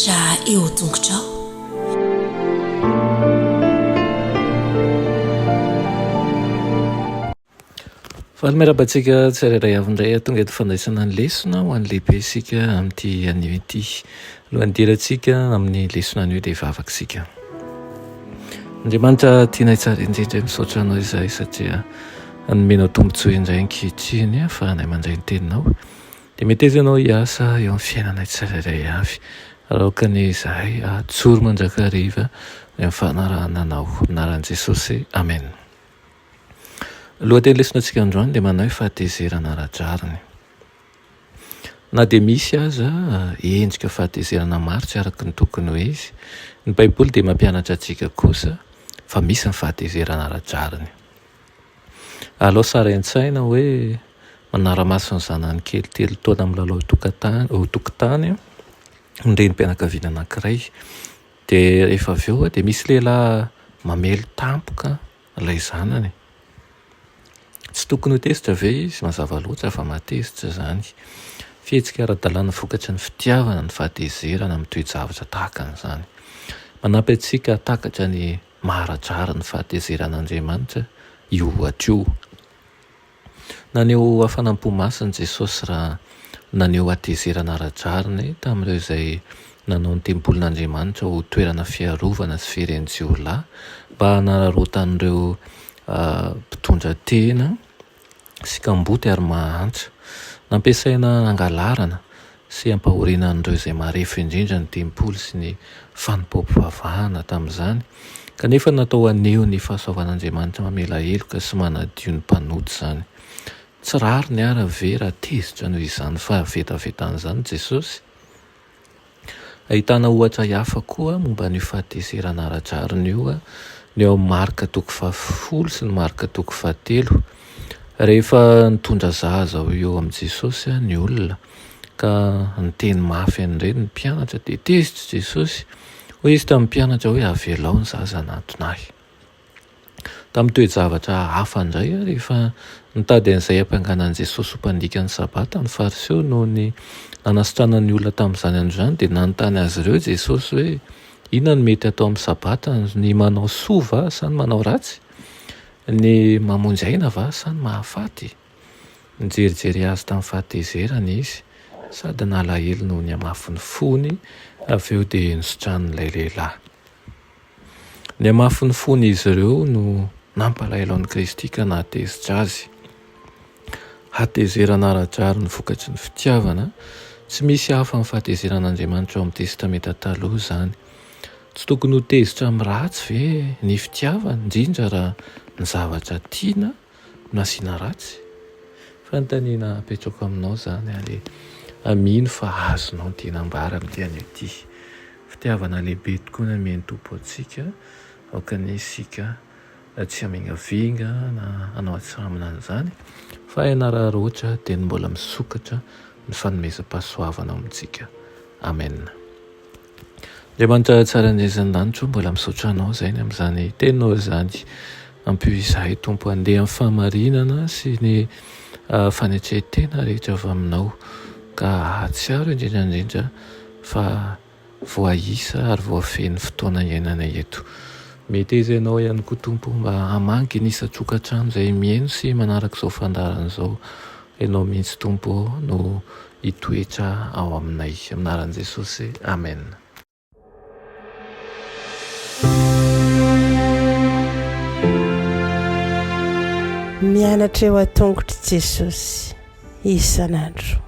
Mianatra eo an-tongotrao. Faly miarahaba antsika tsirairay avy indray tonga eto fandraisana ny lesona ho an'ny lehibe isika amin'ity anio ity. Alohan'ny hidirantsika amin'ny lesona anio dia hivavaka isika. Andriamanitra tianay tsara indrindra, misaotra anao izahay satria nomenao tombontsoa indray ankehitriny ahafahanay mandray ny teninao. Dia meteza ianao hiasa eo amin'ny fiainanay tsirairay avy. Ary aoka anie izahay hahajoro mandrakariva eo amin'ny fanarahana anao. Amin'ny anaran'i Jesosy, Amen. Lohateny lesona antsika androany dia manao hoe fahatezerana ara-drariny. Na dia misy aza endrika fahatezerana maro tsy araka ny tokony ho izy, ny Baiboly dia mampianatra antsika kosa fa misy ny fahatezerana ara-drariny. Alao sary an-tsaina hoe manara-maso ny zanany kely telo taona milalao tokotany ny renim-pianakaviana anankiray. Dia rehefa avy eo dia misy lehilahy mamely tampoka ilay zanany. Tsy tokony ho tezitra ve izy? Mazava loatra fa mahatezitra izany. Fihetsika ara-dalàna vokatry ny fitiavana ny fahatezerana amin'ny toe-javatra tahaka an'izany. Manampy antsika hahatakatra ny Maha-ara-drariny ny fahatezeran'Andriamanitra io ohatra io. Naneho hafanam-po masina Jesosy raha naneho hatezerana ara-drariny tamin'ireo izay nanao ny tempolin'Andriamanitra ho toerana fiarovana sy fieren'ny jiolahy mba hanararaotan'ireo mpitondra tena sy kamboty ary mahantra. Nampiasaina hangalarana sy hampahoriana an'ireo izay marefo indrindra ny tempoly sy ny fanompoam-pivavahana tamin'izany, kanefa natao haneho ny fahasoavan'Andriamanitra mamela heloka sy manadio ny mpanota izany. Tsy rariny àry ve raha tezitra noho izany fahavetavetana izany Jesosy? Ahitana ohatra hafa koa momba an'io fahatezerana ara-drariny io ny ao amin'ny Marka toko fahafolo sy ny Marka toko fahatelo. Rehefa nitondra zaza ho eo amin'i Jesosy ny olona ka niteny mafy an'ireny ny mpianatra dia tezitra Jesosy. Hoy izy tamin'ny mpianatra hoe avelao ny zaza hanatona ahy. Tamin'ny toe-javatra hafa indray, rehefa nitady an'izay hampiangana an'i Jesosy ho mpandika ny Sabata ny Fariseo noho ny nanasitranany ny olona tamin'izany andro izany, dia nanontany azy ireo Jesosy hoe, Inona no mety hatao amin'ny Sabata, ny manao soa va sa ny manao ratsy? Ny mamonjy aina va sa ny mahafaty? Nijerijery azy tamin'ny fahatezerana izy, sady nalahelo noho ny hamafin'ny fony, avy eo dia nositranin'ilay lehilahy. Ny hamafin'ny fon'izy ireo no nampalahelo an'i Kristy ka nahatezitra azy. Hatezerana ara-drariny vokatry ny fitiavana, tsy misy hafa amin'ny fahatezeran'Andriamanitra ao amin'ny Testamenta Taloha izany. Tsy tokony ho tezitra amin'ny ratsy ve ny fitiavana, indrindra raha ny zavatra tiana no asiana ratsy? Fanontaniana apetrako aminao izany ary mino fa azonao ny tiana ambara amin'ity anio ity. Fitiavana lehibe tokoa ny amen'ny Tompo antsika, aoka anie isika tsy hamingavinga na hanao atsirambina an'izany fa hanararaotra dia ny mbola misokatra ny fanomezam-pahasoavana ao amintsika. Amen. Andriamanitra tsara ny aiza an-danitra o, mbola misaotra anao izay ny amin'izany teninao izany. Ampio izahay Tompo handeha amin'ny fahamarinana sy ny fanetren-tena rehetra avy aminao ka hahatsiaro indrindra indrindra fa voaisa ary voafehy ny fotoana iainanay eto. Meteza ianao ihany koa Tompo mba hamangy ny isan-tokantrano izay mihaino sy manaraka izao fandaharana izao. Ianao mihitsy Tompo ô no hitoetra ao aminay. Amin'ny anaran'i Jesosy. Amen. Mianatra eo an-tongotr'i Jesosy isan'andro.